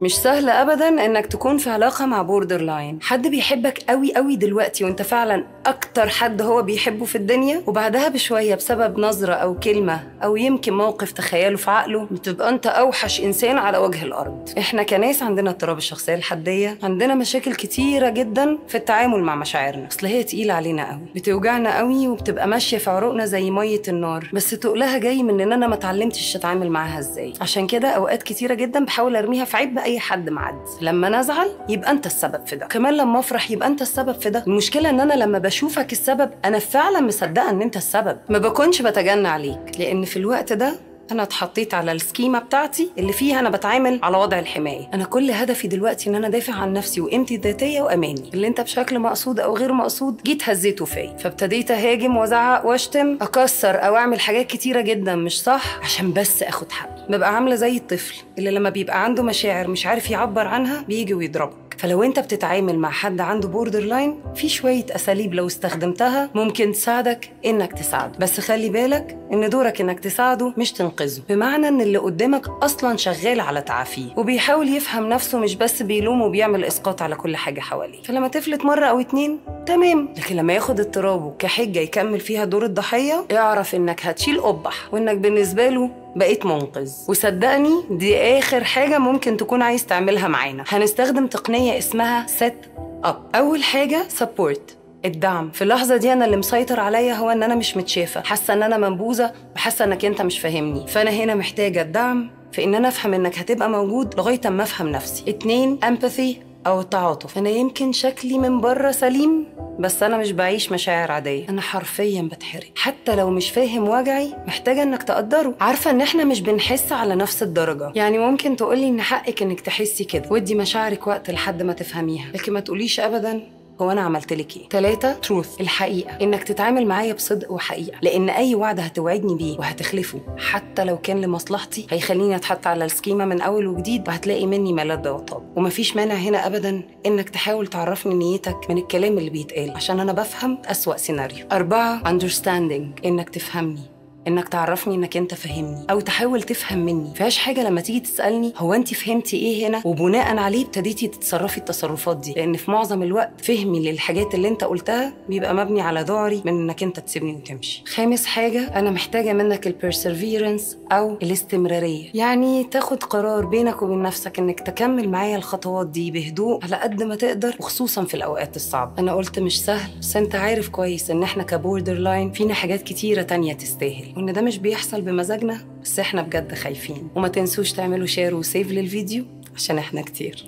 مش سهل ابدا انك تكون في علاقة مع borderline، حد بيحبك قوي قوي دلوقتي وانت فعلا اكتر حد هو بيحبه في الدنيا، وبعدها بشوية بسبب نظره او كلمة او يمكن موقف تخيله في عقله بتبقى انت اوحش انسان على وجه الارض. احنا كناس عندنا اضطراب الشخصية الحدية، عندنا مشاكل كتيرة جدا في التعامل مع مشاعرنا، اصل هي تقيلة علينا قوي، بتوجعنا قوي وبتبقى ماشية في عروقنا زي مية النار، بس تقلها جاي من ان انا ما اتعلمتش اتعامل معاها ازاي. عشان كده اوقات كتيرة جدا بحاول ارميها في عيب اي حد معدي، لما نزعل يبقى انت السبب في ده، كمان لما افرح يبقى انت السبب في ده. المشكلة ان انا لما بشوفك السبب انا فعلا مصدقه ان انت السبب، ما بكونش بتجنى عليك، لان في الوقت ده انا اتحطيت على ال schema بتاعتي اللي فيها انا بتعامل على وضع الحماية. انا كل هدفي دلوقتي ان انا دافع عن نفسي وقيمتي الذاتية واماني، اللي انت بشكل مقصود او غير مقصود جيت هزيته فيا، فابتديت اهاجم وازعق واشتم، اكسر او اعمل حاجات كتيرة جدا مش صح عشان بس اخد حقي. ببقى عامله زي الطفل اللي لما بيبقى عنده مشاعر مش عارف يعبر عنها بيجي ويضربك. فلو انت بتتعامل مع حد عنده borderline في شوية اساليب لو استخدمتها ممكن تساعدك انك تساعده، بس خلي بالك ان دورك انك تساعده مش تنقذه، بمعنى ان اللي قدامك اصلا شغال على تعافيه وبيحاول يفهم نفسه، مش بس بيلوم وبيعمل اسقاط على كل حاجة حواليه. فلما تفلت مرة او اتنين تمام، لكن لما ياخد اضطرابه كحجه يكمل فيها دور الضحية اعرف انك هتشيل قبح وانك بالنسبة له بقيت منقذ. وصدقني دي اخر حاجة ممكن تكون عايز تعملها معانا. هنستخدم تقنية اسمها set up. اول حاجة support، الدعم. في اللحظة دي انا اللي مسيطر عليا هو ان انا مش متشافه، حاسه ان انا منبوذه وحاسه انك انت مش فاهمني، فانا هنا محتاجه الدعم في ان انا افهم انك هتبقى موجود لغاية اما افهم نفسي. 2 empathy او التعاطف. انا يمكن شكلي من بره سليم بس انا مش بعيش مشاعر عادية، انا حرفيا بتحرق، حتى لو مش فاهم وجعي محتاجه انك تقدره. عارفه ان احنا مش بنحس على نفس الدرجة، يعني ممكن تقولي ان حقك انك تحسي كده ودي مشاعرك وقت لحد ما تفهميها، لكن ما تقوليش ابدا هو انا عملت لك ايه. 3 truth، الحقيقة، انك تتعامل معايا بصدق وحقيقة، لان اي وعد هتوعدني بيه وهتخلفه حتى لو كان لمصلحتي هيخليني اتحط على ال schema من اول وجديد، وهتلاقي مني ما لذ وطاب. ومفيش مانع هنا ابدا انك تحاول تعرفني نيتك من الكلام اللي بيتقال عشان انا بفهم اسوأ سيناريو. 4 understanding، انك تفهمني، انك تعرفني انك انت فاهمني او تحاول تفهم مني. فيهاش حاجة لما تيجي تسالني هو انت فهمتي ايه هنا وبناء عليه ابتديتي تتصرفي التصرفات دي، لان في معظم الوقت فهمي للحاجات اللي انت قلتها بيبقى مبني على ذعري من انك انت تسيبني وتمشي. 5 حاجة انا محتاجه منك ال perseverance او الاستمرارية، يعني تاخد قرار بينك وبين نفسك انك تكمل معايا الخطوات دي بهدوء على قد ما تقدر، وخصوصا في الاوقات الصعبة. انا قلت مش سهل، بس انت عارف كويس ان احنا ك borderline فينا حاجات كتيرة تانية تستاهل، وإن ده مش بيحصل بمزاجنا، بس إحنا بجد خايفين. وما تنسوش تعملوا share و save للفيديو عشان إحنا كتير.